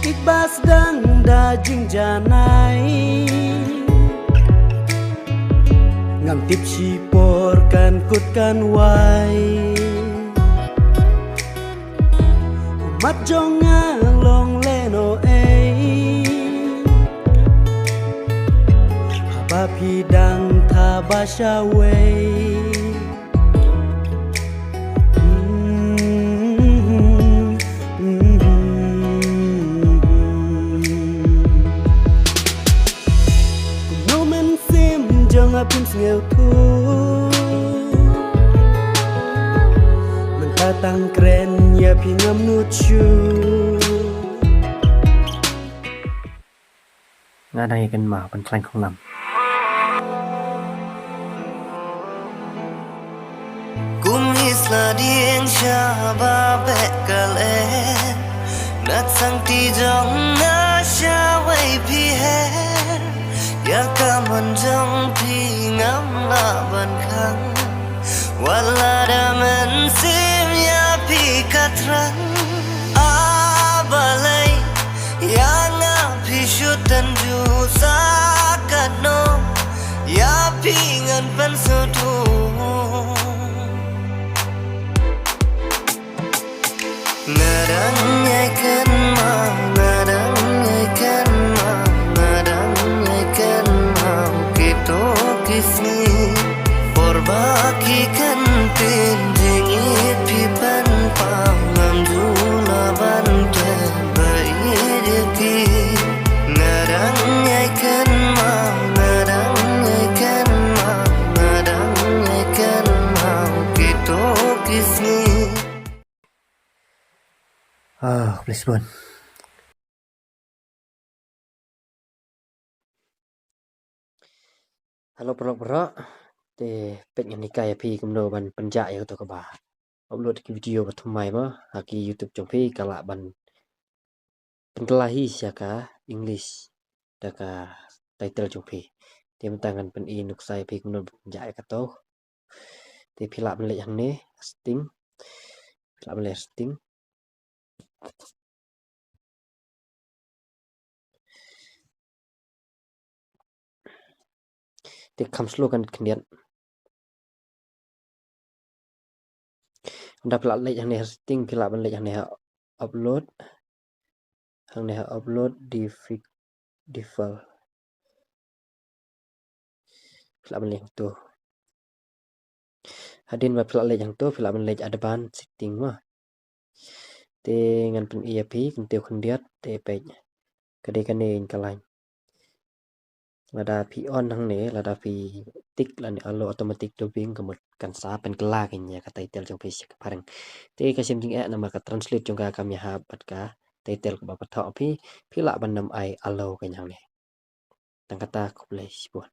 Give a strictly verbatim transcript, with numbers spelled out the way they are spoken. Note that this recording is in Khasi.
Ïeit ba sdang da jingjanai. Ngam tip shipor kan kut kan wai. Mat jong nga long lehnohei. Haba phi dang tha ba shawei. Kumno mynsiem jong nga phim sngewthuh. Mynta tang kren ïa phi ngam nud shuh. Nga dang ïa kynmaw ban khlaiñ khonglam. Kum hi sla dieng sha ba beh ka leh. Nat sangti jong nga sha wei phi her. Ïa ka mon jong phi ngam lah ban khang. Wat la da mynsiem ïa phi ka thrang. A balei ïa nga phi shu tynjuh sa katno. Ïa phi ngan pynsngewthuh. Nga dang ïai kynmaw, nga dang ïai kynmaw, nga dang ïai kynmaw kito ki sngi. Por ba ki kyntien jingïeit phi pynpaw, ngam ju lah ban klet ba ïeit ïa ki. Nga dang ïai kynmaw, nga dang ïai kynmaw, nga dang ïai kynmaw kito ki sngi. Ah, please bun. Hello, paralok baroh. Te peit ngan hikai ïa phi kumno ban pynjah ïa kato kaba upload ki video ba thymmai mo ha ki YouTube jong phi, ka lah ban pynkylla hi sha ka English da ka title jong phi. Te mynta ngan pyni nuksa ïa phi kumno ban pynjah ïa kato. Te phi lah ban leit hangne setting. Phi lah ban leit setting. Te kham slow kan khyndiat. Ynda phi lah leit hangne ha setting, phi lah ban leit hangne ha upload. Hangne ha upload defi-, default. Phi lah ban leit hangto. Hadien ba phi lah leit hangto, phi lah ban leit advanced setting mo. Te ngan pyni ïa phi, kyntiew khyndiat, te peit. Ka dei kane ïa ka line. Lada phi on hangne, lada phi tick lane allow automatic dubbing, ka mut kan sa pynkylla kane ïa ka title jong phi sha ka phareng. Te ka shim jingeh namar ka translate jong ka kam ïahap bad ka title kaba pynthok phi, phi lah ban nym ai allow kane hangne. Tang kata, khublei shibun.